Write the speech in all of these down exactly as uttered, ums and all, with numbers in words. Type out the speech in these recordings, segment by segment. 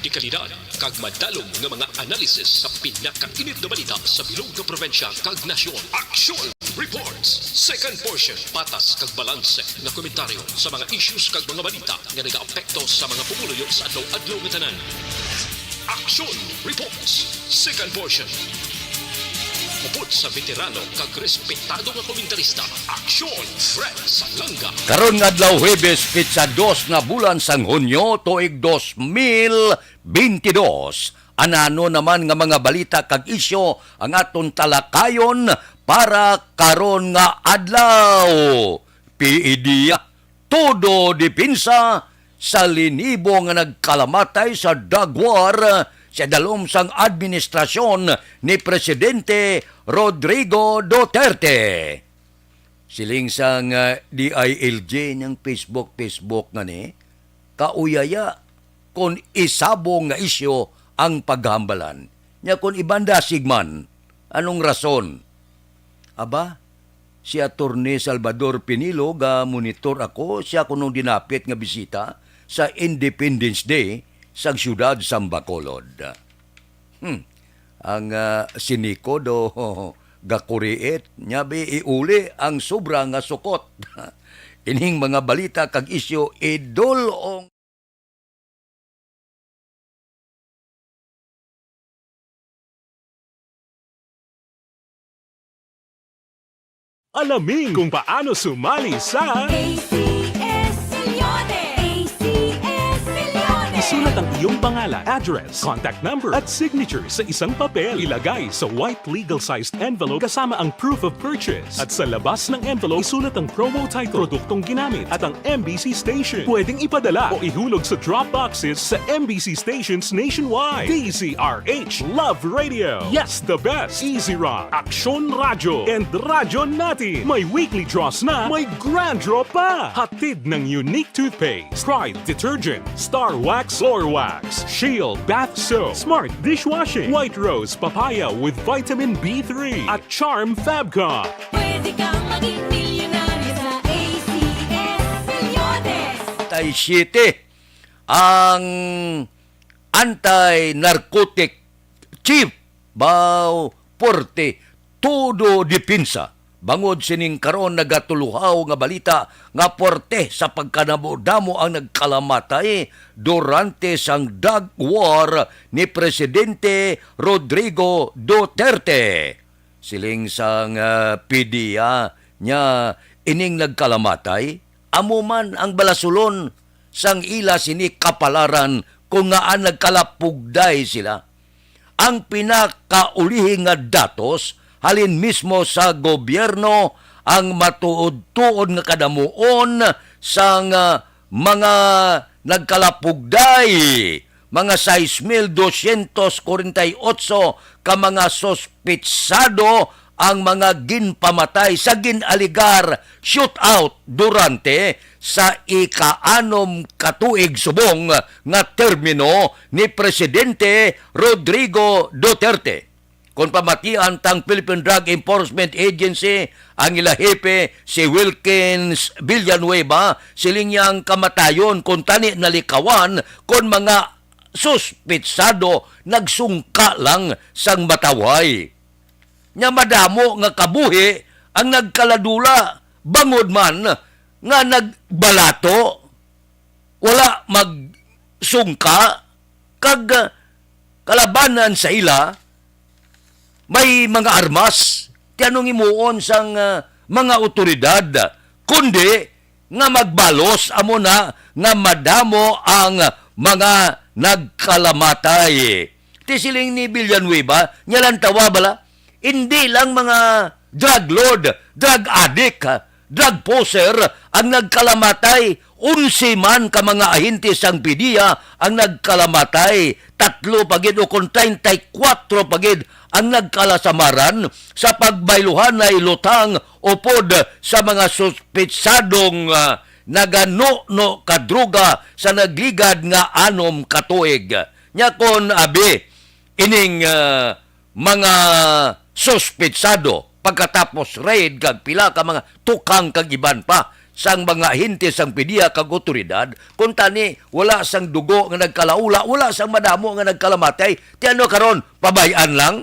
Dekalidad kag madalom nga mga analisis sa pinakainit nga balita sa bilog nga probinsya kag nasyon. Action Reports, second portion. Patas kag balanse nga komentaryo sa mga issues kag mga balita nga nagaapekto sa mga pumuluyo sa adlaw-adlaw nga tanan. Action Reports, second portion. Upod sa veterano kag respetado nga komentarista, Action Fred Salanga. Karon nga adlaw, Huwebes, petsa dos nga bulan sang Hunyo, tuig dos mil bentidós. Anano naman nga mga balita kag isyu ang aton talakayon para karon nga adlaw? P E D, todo depensa sa linibo nga nagkalamatay sa drug war sa dalom sang administrasyon ni Presidente Rodrigo Duterte. Siling sang, ah, D I L G niyang Facebook, Facebook nga ni, kauyaya kon isabong nga isyu ang paghambalan. Nya kon iban dasig man, anong rason? Aba, si Attorney Salvador Pinilo, ga-monitor ako, siya kuno ang dinapit nga bisita sa Independence Day sa siyudad sang Bacolod. Hmm. Ang, ah, siniko do gakuriit, nya bi iuli ang sobra nga sukot. Ining mga balita kag isyu, idol, ong Alamin kung paano sumali sa A C S Millones! A C S Millones! Isulat ang iyong pangalan, address, contact number, at signature sa isang papel. Ilagay sa white legal-sized envelope kasama ang proof of purchase. At sa labas ng envelope, isulat ang promo title, produktong ginamit, at ang M B C station. Pwedeng ipadala o ihulog sa drop boxes sa M B C stations nationwide. D Z R H Love Radio. Yes, the best. Easy Rock, Aksyon Radyo, and Radyo Natin. May weekly draws na, may grand draw pa. Hatid ng Unique Toothpaste, Pride Detergent, Star Wax Floor Wax, Shield Bath Soap, Smart Dishwashing, White Rose Papaya with Vitamin B three, at Charm Fabcon. Pwede kang maging milyonaryo sa A C S Millones. Tay City, ang anti-narcotic chief, baw, porte, todo depensa. Bangod sining karon nagatuluhaw nga balita nga porte sa pagkanamo-damo ang nagkalamatay durante sang drug war ni Presidente Rodrigo Duterte. Siling sang, ah, P D A, nya ining nagkalamatay, amo man ang balasulon sang ila sini kapalaran kon ngaa nagkalapugday sila. Ang pinakaulihi nga datos halin mismo sa gobyerno, ang matuod-tuod nga kadamuon sang, ah, mga nagkalapugday, mga sais mil dosyentos kwarenta y otso ka mga suspitsado ang mga ginpamatay sa gin-alegar shootout durante sa ika-anom ka tuig subong nga termino ni Presidente Rodrigo Duterte. Kon pamatian tang Philippine Drug Enforcement Agency, ang ila hepe si Wilkins Villanueva, siling niya ang kamatayon kon tani nalikawan kon mga suspitsado nagsungka lang sang matawhay. Nya madamo nga kabuhi ang nagkaladula bangod man nga nagbalato, wala magsungka, kag, ah, kalabanan sa ila may mga armas. Ti anong himuon sang, ah, mga otoridad, kundi nga magbalos, amo na nga madamo ang mga nagkalamatay. Ti siling ni Villanueva, nya lang tawa bala, hindi lang mga drug lord, drug addict, ha, drug pusher ang nagkalamatay, onse man ka mga ahente sang P D A ang nagkalamatay, tatlo pa gid o kon treinta y cuatro pa gid ang nagkalasamaran sa pagbayluhanay lutang upod sa mga suspitsadong, ah, naganuno ka droga sa nagligad nga anom ka tuig. Nya kon abi ining, ah, mga suspitsado pagkatapos raid kag pila ka mga tukang kag iban pa sang mga ahente sang PDEA kag awtoridad, kuntani wala sang dugo nga nagkalaula, wala sang madamo nga nagkalamatay. Ti ano karon, pabay-an lang?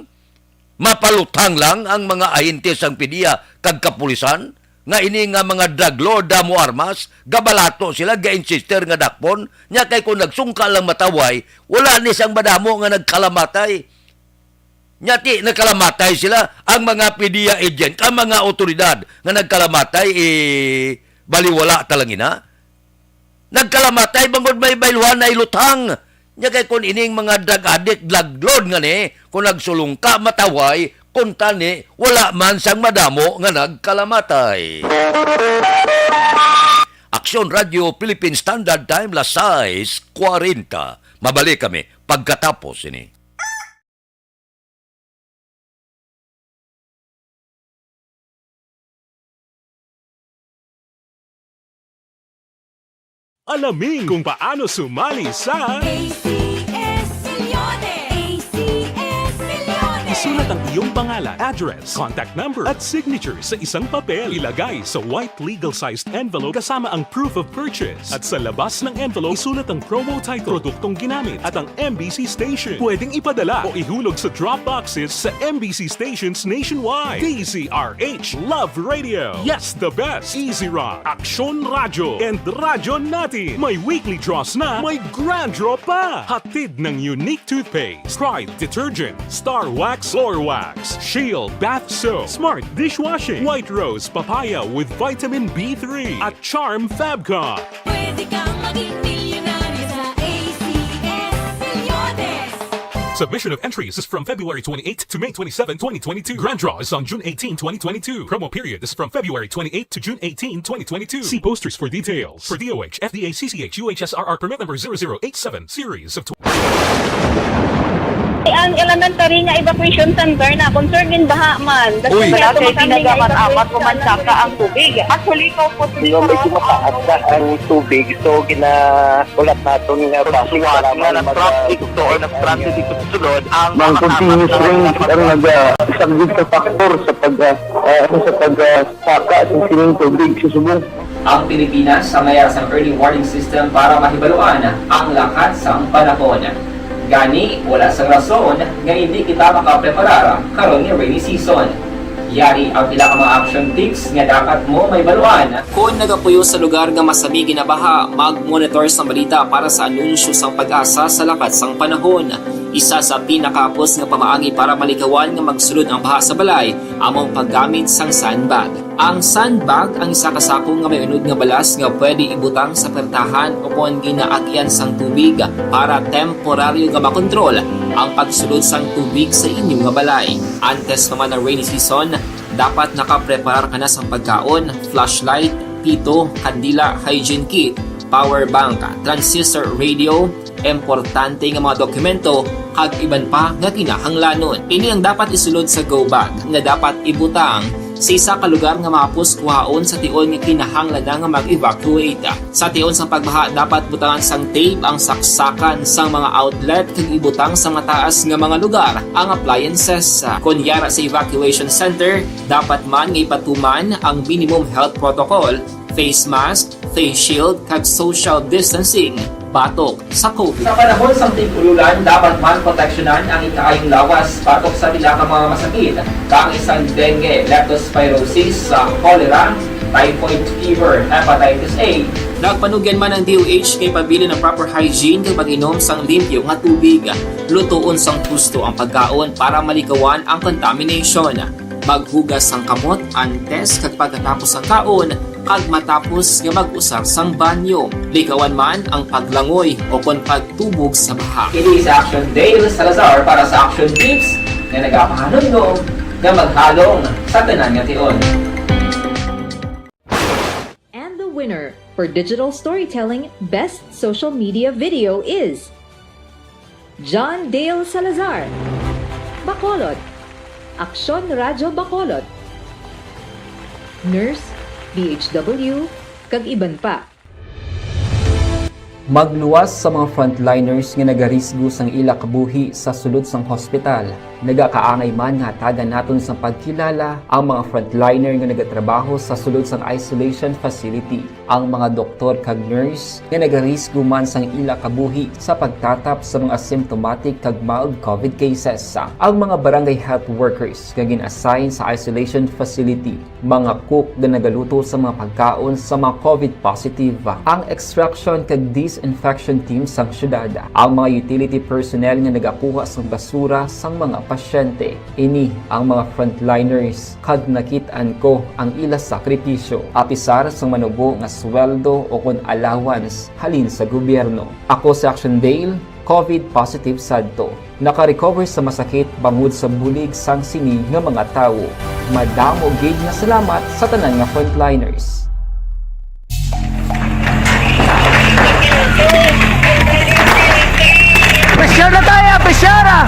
Mapaluthang lang ang mga ahente sang PDEA kag kapulisan nga ini nga mga drug lord damo armas, gabalato sila, ga-insister nga dakpon, nya kay kung nagsungka lang matawhay, wala ni sang madamo nga nagkalamatay. Nya ti nagkalamatay sila, ang mga PDEA agent, ang mga awtoridad nga nagkalamatay, eh, baliwala ta lang ina. Nagkalamatay bangod may bayluhan na iluthang. Nya kay kun ining mga drug addict, drug lord nga ni, kung nagsulungka matawhay, kuntani wala man sang madamo nga nagkalamatay. Aksyon Radio Philippine Standard Time, las sais kwarenta. Mabalik kami pagkatapos ini. Alamin kung paano sumali sa A C S Milyones! A C S Milyones! Isulat ang iyong pangalan, address, contact number, at signature sa isang papel. Ilagay sa white legal-sized envelope kasama ang proof of purchase. At sa labas ng envelope, isulat ang promo title, produktong ginamit, at ang M B C station. Pwedeng ipadala o ihulog sa drop boxes sa M B C stations nationwide. D Z R H, Love Radio. Yes, the best. Easy Rock, Aksyon Radyo, and Radyo Natin. May weekly draws na, may grand draw pa. Hatid ng Unique Toothpaste, Pride Detergent, Star Wax, Floor Wax, Shield Bath Soap, Smart Dishwashing, White Rose Papaya with Vitamin B three, at Charm Fabcon. Pwede kang maging milyonaryo sa A C S Milyones. Submission of entries is from February twenty-eighth to May twenty-seven, twenty twenty-two. Grand draw is on June eighteen, twenty twenty-two. Promo period is from February twenty-eighth to June eighteen, twenty twenty-two. See posters for details. For D O H, F D A, C C H, U H S R R permit number zero zero eight seven, series of tw- Ang elementary nga evacuation center na concern in baha man. Uy. Wala kay pinagamat-amat mo man saka ang tubig. Actually, ikaw po, Hindi, medyo mataas na ang tubig. So, gina-, ulat naton nga base sa lamang na nag-traffic to or nag-transit dito sa sulod, ang Mang mga continuous tama rain na ang naga-, isang big factor sa pag, ah, ah, ano, sa pag, ah, saka sa sining tubig sa subong. Ang Pilipinas ang may sang early warning system para mahibaluan ang lakat sang panahon. Gani, wala sang rason nga hindi kita makapreparar karon nga rainy season. Yari ang pila ka mga action tips nga dapat mo mahibaluan. Kon nagapuyo sa lugar nga masami ginabaha, mag-monitor sang balita para sa anunsyo sang PAGASA sa lakat sang panahon. Isa sa pinakahapos nga pamaagi para malikawan nga magsulod ang baha sa balay amo ang paggamit sang sandbag. Ang sandbag ang isa ka sako nga may unod nga balas nga pwede ibutang sa pertahan o kon ginaagyan sang tubig para temporaryo nga makontrol ang pagsulod sang tubig sa inyo nga balay. Antes pa man ang rainy season, dapat nakapreparar ka na sang pagkaon, flashlight, pito, kandila, hygiene kit, power bank, transistor radio, importante nga mga dokumento, kag iban pa nga kinahanglanon. Ini ang dapat isulod sa go bag nga dapat ibutang sa isa ka lugar nga mahapos kuhaon sa tion nga kinahanglan na nga mag-evacuate. Sa tion sang pagbaha, dapat butangan sang tape ang saksakan sang mga outlet kag ibutang sa mataas nga mga lugar ang appliances. Kon yara sa evacuation center, dapat man nga ipatuman ang minimum health protocol, face mask, face shield, kag social distancing batok sa COVID. Sa panahon sang tig-ululan, dapat man proteksyonan ang ikaayong lawas batok sa pila ka mga masakit, kaangay sang dengue, leptospirosis, sa cholera, typhoid fever, hepatitis A. Nagpanugyan man ang D O H kay pabilin ang proper hygiene kag pag-inom sang limpyo nga tubig. Lutoon sang husto ang pagkaon para malikawan ang contamination. Maghugas sang kamot antes kag pagkatapos sang kaon, kag matapos nga mag-usar sang banyo. Likawan man ang paglangoy o kon pagtubog sa baha. Kini si Action Dale Salazar para sa Action Tips nga nagapahanumdom nga maghalong sa tanan nga tion. And the winner for digital storytelling best social media video is John Dale Salazar, Bacolod, Aksyon Radyo Bacolod, nurse, B H W, kag iban pa. Magluwas sa mga frontliners nga nagarisgo sang ila kabuhi sa sulod sang hospital. Nagakaangay man nga hatagan naton sang pagkilala ang mga frontliner nga nagatrabaho sa sulod sang isolation facility, ang mga doktor kag nurse nga nagarisgo man sang ila kabuhi sa pagtatap sa mga symptomatic kag mild covid cases, ang mga barangay health workers nga gin-assign sa isolation facility, mga cook nga nagaluto sa mga pagkaon sa mga covid positive, ang extraction kag disinfection team sang syudad, ang mga utility personnel nga nagakuha sang basura sang mga pasyente. Ini ang mga frontliners, kag nakit-an ko ang ila sakripisyo, apisar sang manubo nga sweldo o kon allowance halin sa gobyerno. Ako si Action Dale, covid positive sadto. Naka-recover sa masakit bangod sa bulig sang sini nga mga tawo. Madamo gid nga salamat sa tanan nga frontliners. Pressure na tayo! Pressure na!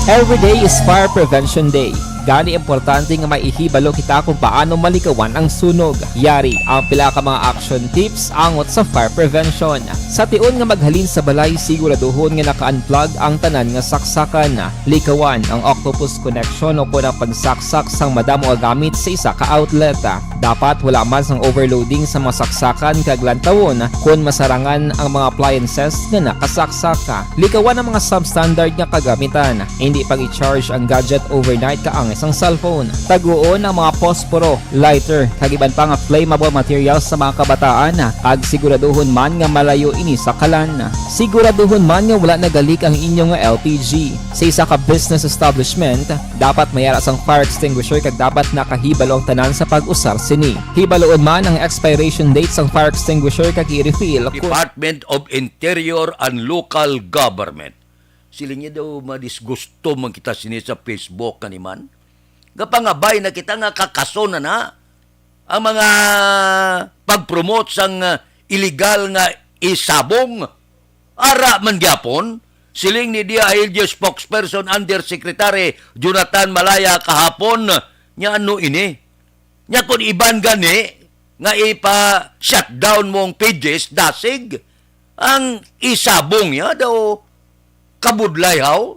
Every day is Fire Prevention Day. Gani, importante nga maihibalo kita kung paano malikawan ang sunog. Yari ang pila ka mga action tips angot sa fire prevention. Sa tion nga maghalin sa balay, siguraduhon nga naka-unplug ang tanan nga saksakan. Likawan ang octopus connection o kon ang pagsaksak sang madamo nga gamit sa isa ka outlet. Dapat wala man sang overloading sa mga saksakan kag lantawon kon masarangan ang mga appliances nga nakasaksak. Likawan ang mga substandard nga kagamitan. Indi pag-i-charge ang gadget overnight kaangay sang cellphone. Taguon ang mga posporo, lighter, kag iban pa nga flammable materials sa mga kabataan, kag siguraduhon man nga malayo ini sa kalan. Siguraduhon man nga wala nagalik ang inyo nga L P G. Sa isa ka business establishment, dapat may ara sang fire extinguisher kag dapat nakahibalo ang tanan sa pag-usar sini. Hibaloon man ang expiration date sang fire extinguisher kag i-refill kon Department of Interior and Local Government. Siling niya daw, madisgusto man kita sini sa Facebook kaniman. Gapangabay na kita nga kakason na na ang mga pag-promote sang, ah, illegal nga isabong. Ara man gyapon, siling ni D I L G spokesperson Undersecretary Jonathan Malaya kahapon, nya ano ini? Nya kon iban gani nga ipa-shutdown mo ang pages, dasig, ang isabong niya daw kabudlay haw,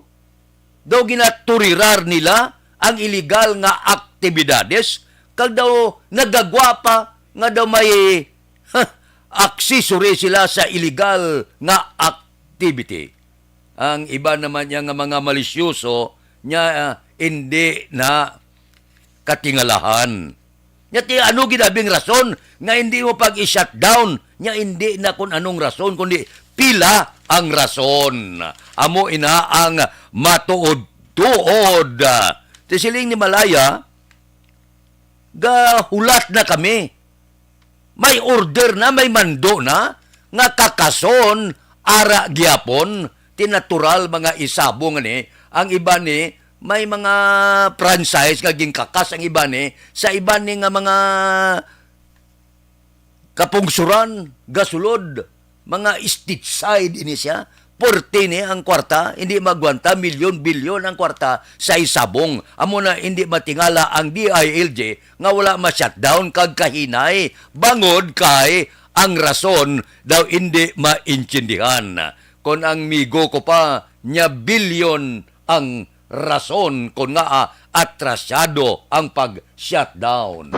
daw ginaturirar nila ang iligal nga aktibidades, kag daw nagagwapa nga daw may, ha, accessory sila sa iligal nga activity. Ang iba naman niya nga mga malisyoso niya, ah, hindi na katingalahan. Nya ti ano gid abing rason nga hindi mo pag-i-shutdown? Nya hindi na kun anong rason, kundi pila ang rason. Amo ina ang matuod-tuod. Ti siling ni Malaya, gahulat na kami. May order na, may mando na, nga kakason ara gyapon, ti natural mga isabong ni, ang iba ni, may mga franchise nga ginkakas ang iba ni, sa iba ni nga mga kapungsuran, gasulod, mga state side ini siya. Puwerte ni ang kwarta, hindi magwanta, milyon-bilyon ang kwarta sa isabong. Amo na hindi matingala ang D I L G nga wala ma-shutdown kag kahinay, bangod kay ang rason daw hindi maintindihan. Kon ang migo ko pa, nya bilyon ang rason kon ngaa atrasyado ang pag-shutdown.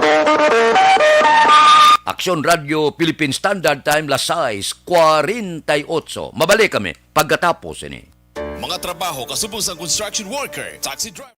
Aksyon Radyo Philippine Standard Time, las sais cuarenta y ocho. Mabalik kami pagkatapos ini. Mga trabaho kasubong sang construction worker, taxi driver.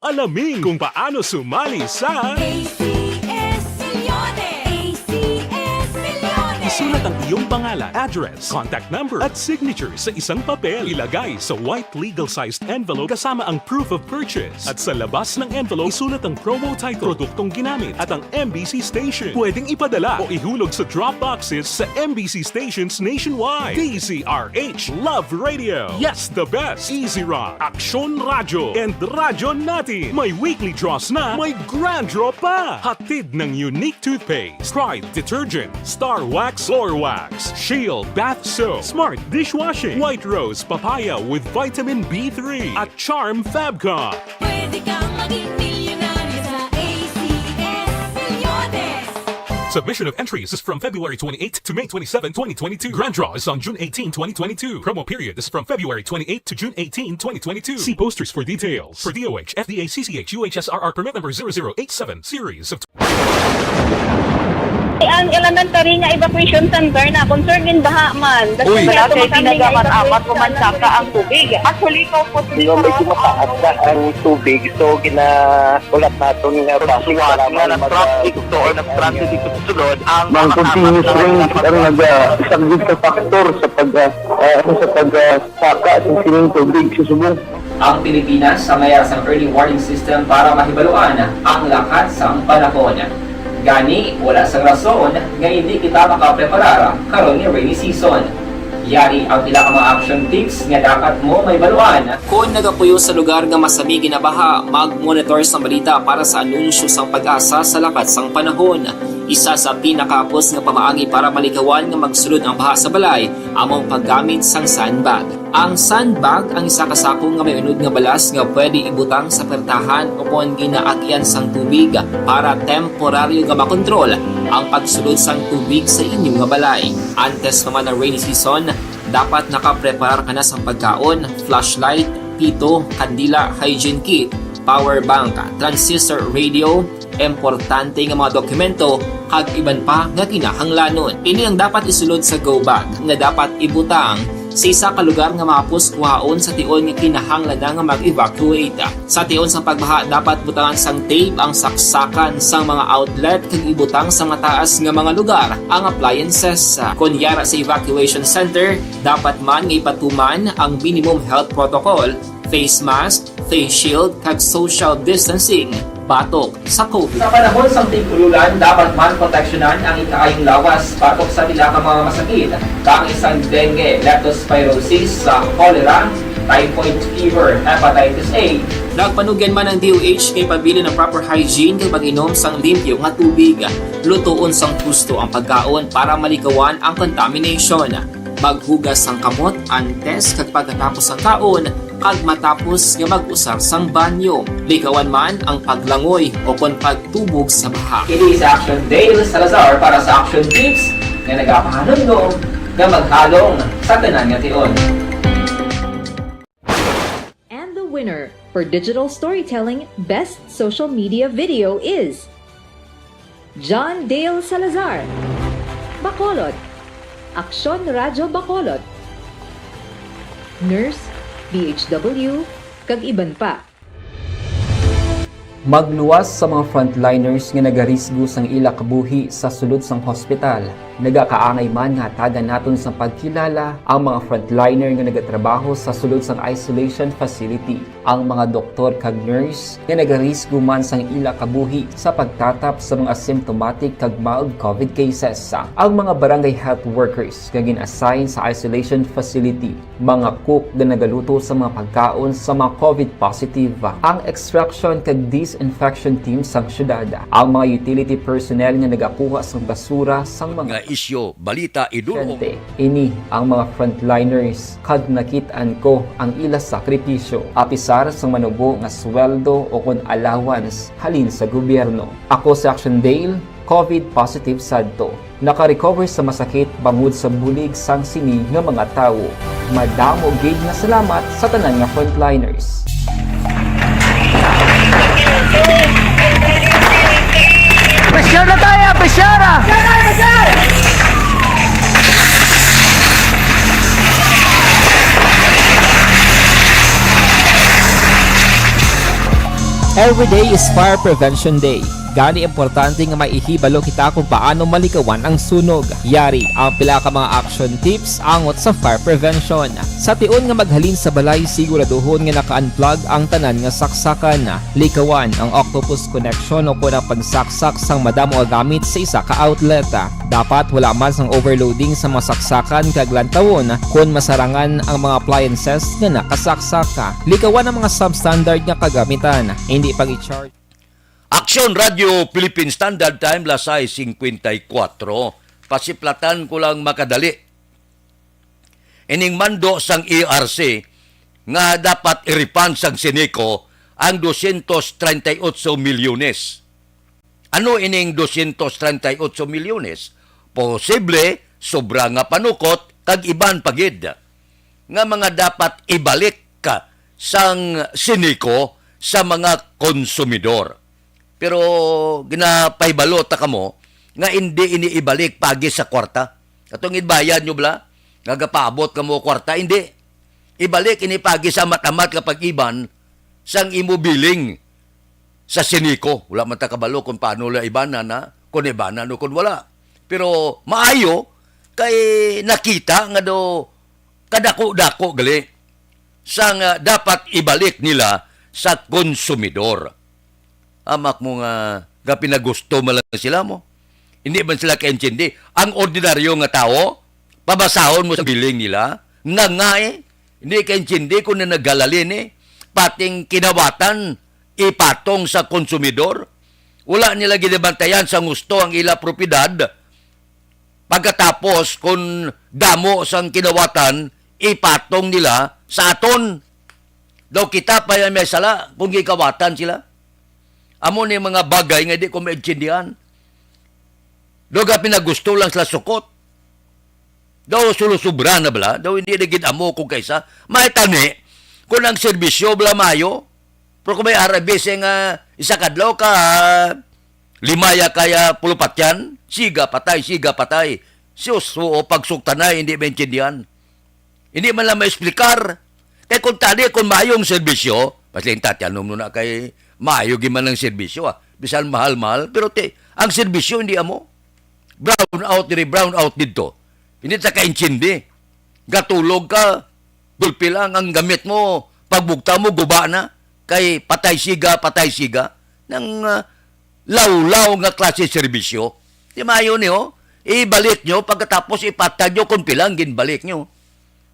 Alamin kung paano sumali sa A C S Milyones! A C S Milyones! Isulat ang iyong pangalan, address, contact number, at signature sa isang papel. Ilagay sa white legal-sized envelope kasama ang proof of purchase. At sa labas ng envelope, isulat ang promo title, produktong ginamit, at ang M B C station. Pwedeng ipadala o ihulog sa drop boxes sa M B C stations nationwide. D Z R H Love Radio. Yes, the best. Easy Rock, Aksyon Radyo, and Radyo Natin. May weekly draws na, may grand draw pa. Hatid ng Unique Toothpaste, Pride Detergent, Star Wax Floor wax, Shield bath soap, Smart dishwashing, White Rose papaya with vitamin B three, at Charm Fabcon. Pwede kang maging milyonaryo sa A C S Milyones. Submission of entries is from February twenty-eighth to May twenty-seven, twenty twenty-two. Grand draw is on June eighteen, twenty twenty-two. Promo period is from February twenty-eighth to June eighteen, twenty twenty-two. See posters for details. For D O H, F D A C C H U H S R R permit number zero zero eight seven, series of Ang elementary nga evacuation center na concern in baha man. Uy. Wala kay pinagamat-amat ko man saka ang tubig. Actually, ikaw po, Di ba, medyo mataas na ang tubig, so ginahulat naton nga basi nga kailangan nag-, nag-transit dito sa sulod ang mga continuous rain ang nag-, ah, isang big factor sa pag, ah, ah, ano, sa pag, ah, saka sa sining tubig sa subong. Ang Pilipinas sa mayara sang early warning system para mahibaluan ang lakat sang panahon. Gani, wala sang rason nga hindi kita makapreparar karon nga rainy season. Yari ang pila ka mga action tips nga dapat mo mahibaluan. Kon nagapuyo sa lugar nga masami ginabaha, mag-monitor sang balita para sa anunsyo sang PAGASA sa lakat sang panahon. Isa sa pinakahapos nga pamaagi para malikawan nga magsulod ang baha sa balay amo ang paggamit sang sandbag. Ang sandbag ang isa ka sako nga may unod nga balas nga pwede ibutang sa pertahan o kon ginaagyan sang tubig para temporaryo nga makontrol ang pagsulod sang tubig sa inyo nga balay. Antes pa man ang rainy season, dapat nakapreparar ka na sang pagkaon, flashlight, pito, kandila, hygiene kit, power bank, transistor radio, importante nga mga dokumento, kag iban pa nga kinahanglanon. Ini ang dapat isulod sa go bag nga dapat ibutang sa isa ka lugar nga mahapos kuhaon sa tion nga kinahanglan na nga mag-evacuate. Sa tion sang pagbaha, dapat butangan sang tape ang saksakan sang mga outlet kag ibutang sa mataas nga mga lugar ang appliances. Kon yara sa evacuation center, dapat man nga ipatuman ang minimum health protocol, face mask, face shield, kag social distancing batok sa COVID. Sa panahon sang tig-ululan, dapat man proteksyonan ang ikaayong lawas batok sa pila ka mga masakit, kaangay sang dengue, leptospirosis, sa cholera, typhoid fever, hepatitis A. Nagpanugyan man ang D O H nga ipabilin ang proper hygiene kag pag-inom sang limpyo nga tubig. Lutoon sang husto ang pagkaon para malikawan ang contamination. Maghugas sang kamot antes kag pagkatapos sang kaon, kag matapos nga mag-usar sang banyo. Likawan man ang paglangoy o kon pagtubog sa baha. Ini si Action Dale Salazar para sa Action Tips nga nagapahanumdom nga maghalong sa tanan nga tion. And the winner for digital storytelling best social media video is John Dale Salazar, Bacolod, Aksyon Radyo Bacolod, Nurse, D H W, kag iban pa. Magluwas sa mga frontliners nga nagarisgo sang ila kabuhi sa sulod sang hospital. Nagakaangay man nga hatagan naton sang pagkilala ang mga frontliner nga nagatrabaho sa sulod sang isolation facility, ang mga doktor kag nurse nga nagarisgo man sang ila kabuhi sa pagtatap sa mga symptomatic kag mild COVID cases, ang mga barangay health workers nga gin-assign sa isolation facility, mga cook nga nagaluto sa mga pagkaon sa mga COVID positive, ang extraction kag disinfection team sang syudad, ang mga utility personnel nga nagakuha sang basura sang mga Nga isyu, balita, idul-ong. Pasyente. Ini ang mga frontliners, kag nakit-an ko ang ila sakripisyo, apisar sang manubo nga sweldo o kon allowance halin sa gobyerno. Ako si Action Dale, COVID positive sadto. Naka-recover sa masakit bangod sa bulig sang sini nga mga tawo. Madamo gid nga salamat sa tanan nga frontliners. Pressure na tayo! Pressure na! Every day is Fire Prevention Day. Gani, importante nga maihibalo kita kung paano malikawan ang sunog. Yari ang pila ka mga action tips angot sa fire prevention. Sa tion nga maghalin sa balay, siguraduhon nga naka-unplug ang tanan nga saksakan. Likawan ang octopus connection o kon ang pagsaksak sang madamo nga gamit sa isa ka outlet. Dapat wala man sang overloading sa mga saksakan kag lantawon kon masarangan ang mga appliances nga nakasaksak. Likawan ang mga substandard nga kagamitan. Hindi pag-i-charge. Aksyon Radyo Philippine Standard Time, las sais cincuenta y cuatro. Pasiplatan ko lang makadali. Ining mando sang E R C nga dapat i-refund sang Ceneco ang dosyentos treinta y ocho milyones. Ano ining dosyentos treinta y ocho milyones? Posible sobra nga panukot kag iban pa gid nga mga dapat ibalik ka sang Ceneco sa mga konsumidor. Pero ginapahibalo ta kamo nga indi ini ibalik paagi sa kwarta. Katong ginbayad nyo bala, nga gapaabot kamo kwarta, indi. Ibalik ini paagi sa amat-amat nga pag-iban sang imo billing sa Ceneco. Wala man ta kabalo kung paano la ibanan, ha? Kung ibanan o kung wala. Pero maayo kay nakita nga do kadako-dako gali sang, ah, dapat ibalik nila sa konsumidor. Amak mo nga gapinagusto man lang sila mo. Hindi man sila kaintindi. Ang ordinaryo nga tawo, pabasahon mo sa billing nila, nga nga eh, hindi kaintindi kung na naghalalin eh, pating kinawatan ipatong sa konsumidor. Wala nila ginabantayan sa gusto ang ila propiedad. Pagkatapos, kung damo sang kinawatan, ipatong nila sa aton. Daw kita pa yung may sala kung gikawatan sila. Amo ni mga bagay nga di ko maintindihan. Daw gapinagusto lang sila sukot. Daw sulusubra na bala. Daw hindi na gid amo kung kaisa. May tani, kung ang serbisyo bala mayo, pero kung may R B C nga isa kadlaw ka, limaya kaya pulupatyan, siga patay, siga patay. Si Oswo o pagsuktanay, hindi maintindihan. Hindi man lang ma-explicar. Kay kung tani, kung maayong serbisyo, mas lang tatyanom na kay maayo gyud man ang serbisyo, ah. Bisan mahal-mahal, pero ti, ang serbisyo hindi amo. Brown out diri, brown out didto. Hindi ta kaintindi. Gatulog ka, gulpi lang ang gamit mo. Pagbugta mo, guba na. Kay patay siga, patay siga. Nang, ah, lawlaw nga klase serbisyo. Di maayo ni, oh. Ibalik nyo, pagkatapos ipatag nyo kung pila ang ginbalik nyo.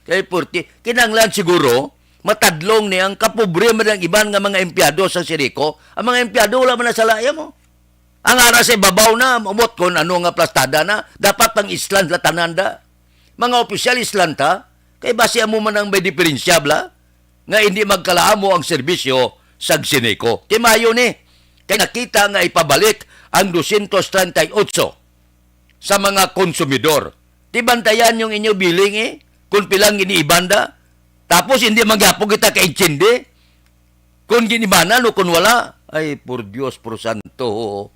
Kay purti, kinahanglan siguro, matadlong ni ang kapobre man ang iban nga mga empleyado sa Ceneco. Ang mga empleyado, wala man nasala iya mo. Ang ara sa ibabaw na, umot kon ano nga plastada na, dapat pang islan la tanan da. Mga opisyal islan ta, kay basi amo man ang may diferensya bala, nga hindi magkalaamo ang serbisyo sa Ceneco. Ti maayo ni, kay nakita nga ipabalik ang dosyentos treinta y ocho sa mga konsumidor. Ti bantayan yung inyo billing eh, kung pilang giniiban da. Tapos hindi man gyapon kita kaintindi kung ginibanan o kung wala. Ay, por Dios, por santo.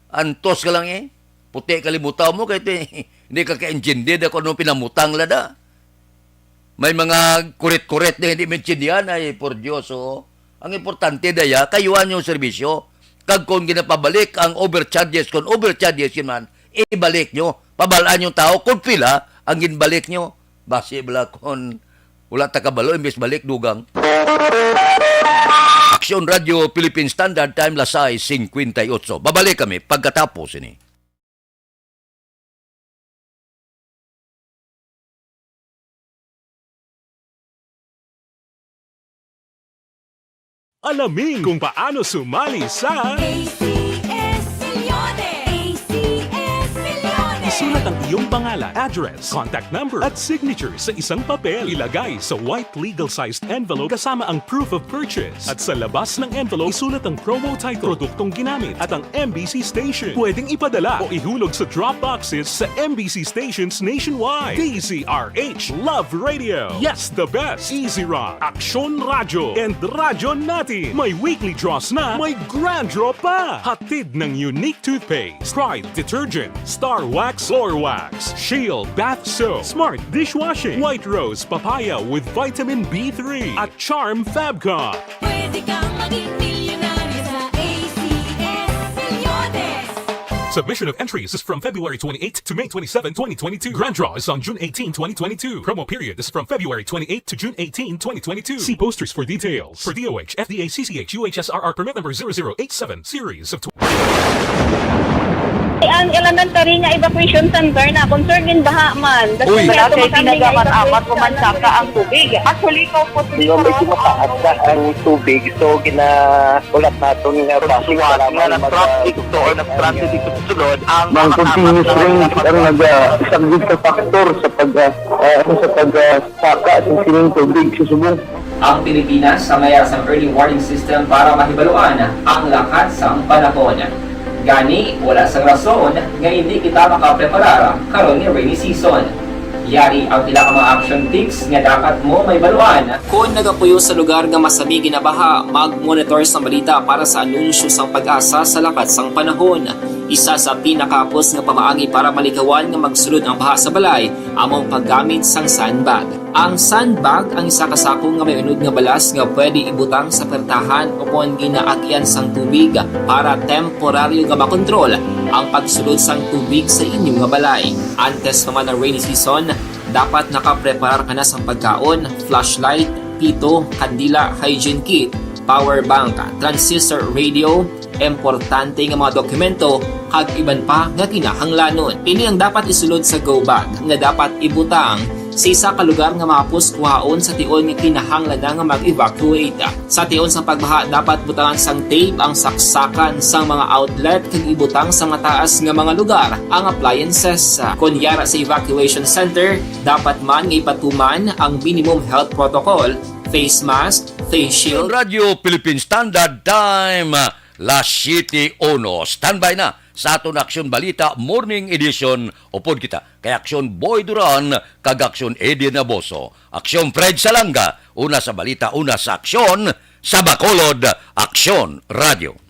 Antos ka lang eh. Puti kalibutan mo, kay ti-, hindi ka kaintindi da kung anong pinamutang la da. May mga kurit-kurit na hindi maintindihan, ay, por Dios, oh. Ang importante daya, kayuan yung serbisyo. Kag kung ginapabalik ang overcharges, kung overcharges yun man, ibalik nyo. Pabalaan yung tao kung pila ang ginbalik nyo. Basi bala kung wala ta kabalo, imbis balik, dugang. Aksyon Radio Philippine Standard Time, las sais cincuenta y ocho. Babalik kami pagkatapos ini. Alamin kung paano sumali sa A C S Milyones! A C S Milyones! Isulat ang iyong pangalan, address, contact number, at signature sa isang papel. Ilagay sa white legal-sized envelope kasama ang proof of purchase. At sa labas ng envelope, isulat ang promo title, produktong ginamit, at ang M B C station. Pwedeng ipadala o ihulog sa drop boxes sa M B C stations nationwide. D Z R H Love Radio. Yes, the best. Easy Rock, Aksyon Radyo, and Radyo Natin. May weekly draws na, may grand draw pa. Hatid ng Unique Toothpaste, Pride Detergent, Star Wax Floor Wax, Shield Bath Soap, Smart Dishwashing, White Rose Papaya with Vitamin B three, at Charm Fabcon. Pwede kang maging milyonaryo sa A C S Milyones. Submission of entries is from February twenty-eight to May twenty-seven, twenty twenty-two. Grand draw is on June eighteen, twenty twenty-two. Promo period is from February twenty-eight to June eighteen, twenty twenty-two. See posters for details. For D O H, F D A, C C H, U H S R R permit number zero zero eight seven, series of tw- Ang elementary nga evacuation center na concern din baha man. Uy. Wala kay tinaga man amat o mansaka ang tubig. Actually, ko po Yung medyo mataas na ang tubig, so ginakulat naton nga basi Suwat nga nag-traffic to or nag-transit dito sa sulod ang Mang mga continuous tapat na rain ang nagpapagawa. Nagasaglit sa factor sa pag, ah, ah, sa pag, ah, saka sa sining tubig sa subong. Ang Pilipinas ang mayara sang early warning system para mahibaluan ang lakat sang panahon. Gani, wala sang rason nga hindi kita makapreparar karon nga rainy season. Yari ang pila ka mga action tips nga dapat mo mahibaluan. Kon nagapuyo sa lugar nga masami ginabaha, mag-monitor sang balita para sa anunsyo sang PAGASA sa lakat sang panahon. Isa sa pinakahapos nga pamaagi para malikawan nga magsulod ang baha sa balay amo ang paggamit sang sandbag. Ang sandbag ang isa ka sako nga may unod nga balas nga pwede ibutang sa pertahan o kon ginaagian sang tubig para temporaryo nga makontrol ang pagsulod sang tubig sa inyo nga balay. Antes pa man ang rainy season, dapat nakapreparar ka na sang pagkaon, flashlight, pito, kandila, hygiene kit, power bank, transistor radio, importante nga mga dokumento, kag iban pa nga kinahanglanon. Ini ang dapat isulod sa go bag nga dapat ibutang sa isa ka lugar nga mahapos kuhaon sa tion nga kinahanglan na nga mag-evacuate. Sa tion sang pagbaha, dapat butangan sang tape ang saksakan sang mga outlet kag ibutang sa mataas nga mga lugar ang appliances. Kon yara sa evacuation center, dapat man nga ipatuman ang minimum health protocol, face mask, face shield. Radyo Philippine Standard Time, las siete uno. Standby na sa aton Aksyon Balita Morning Edition. Upod kita kay Aksyon Boy Duran kag Aksyon Eddie Naboso. Aksyon Fred Salanga, una sa balita, una sa aksyon, sa Bacolod, Aksyon Radio.